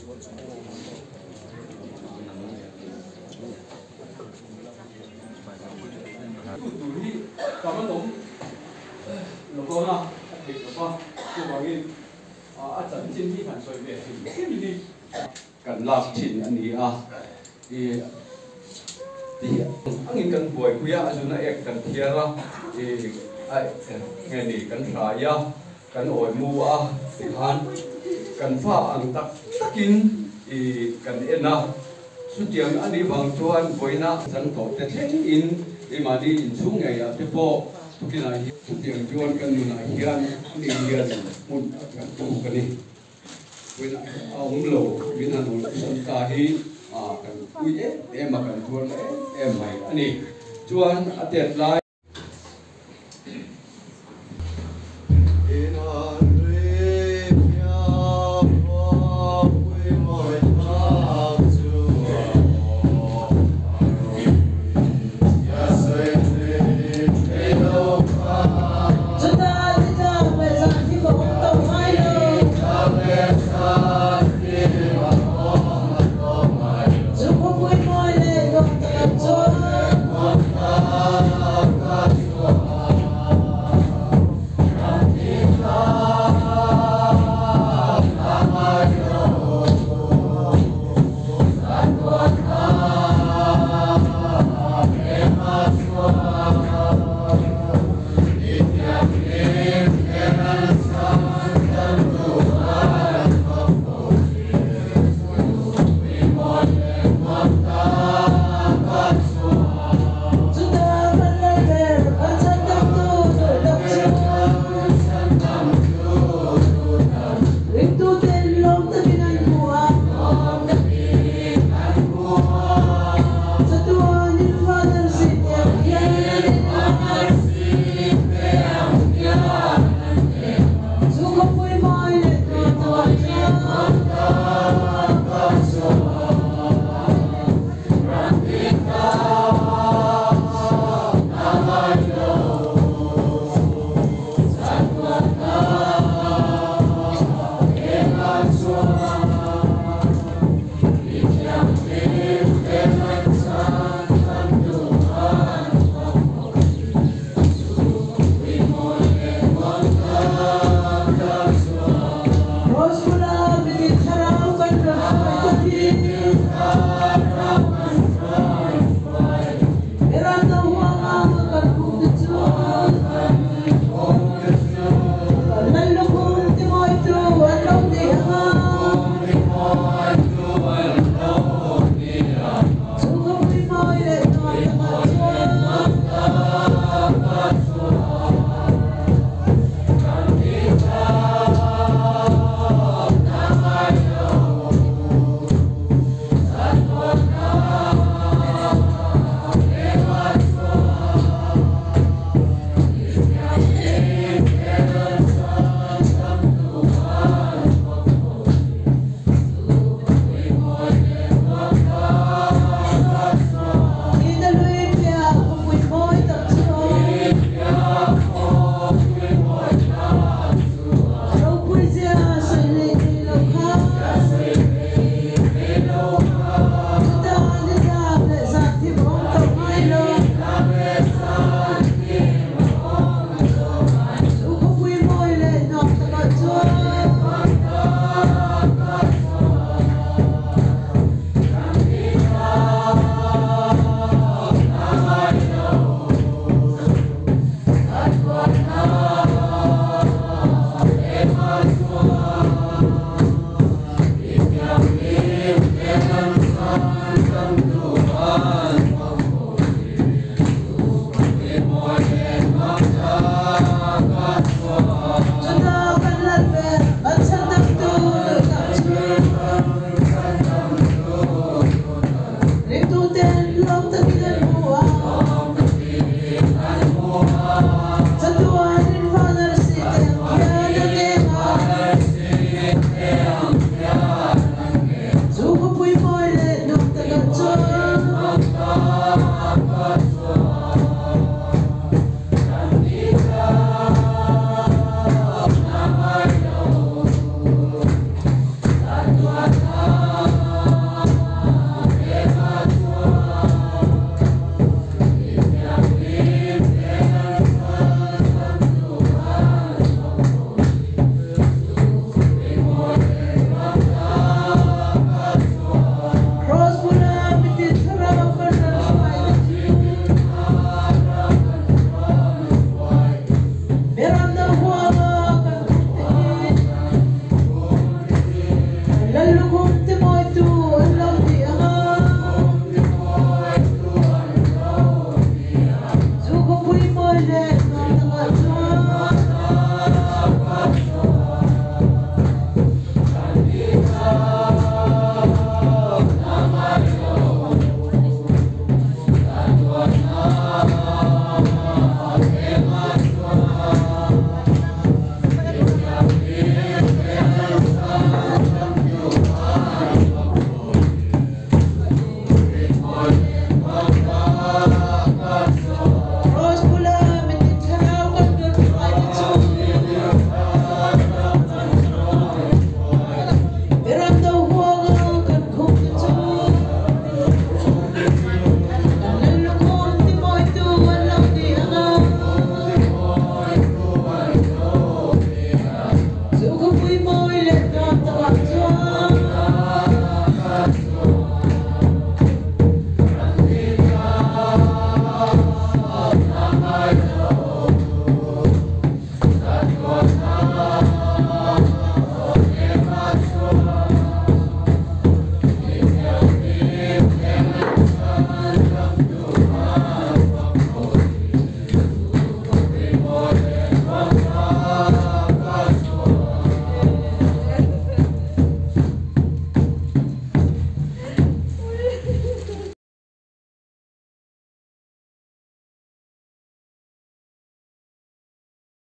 Tu tur hi ka va lawm lo dawn a, a theih lo va, chuvangin a chanchin hi han sawi ve hrim hrim hi kan lak thin a ni a, i ti angin kan buaipui a, a zuna ek kan thiar a, i a nge ni kan hrai a, kan awi mu a tikhan kan fa ang tak takin i kan en a. Chutiang a nih vang chuan vawiina chan tawh te thleng in keimahni inchhung ngei ah te pawh tukinah hian chutiang chuan kan nunah hian ani hian hmun a kan tuk a ni. Vawiinah a awm lo min han hawn san ta hi kan pui em em a kan tuar na em em mai a ni. Chuan a tet lai.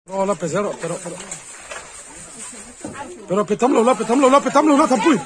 Aw la pe zel rawh pe rawh pe rawh. Pe rawh pe tam lo la pe tam lo la pe tam lo la thampui.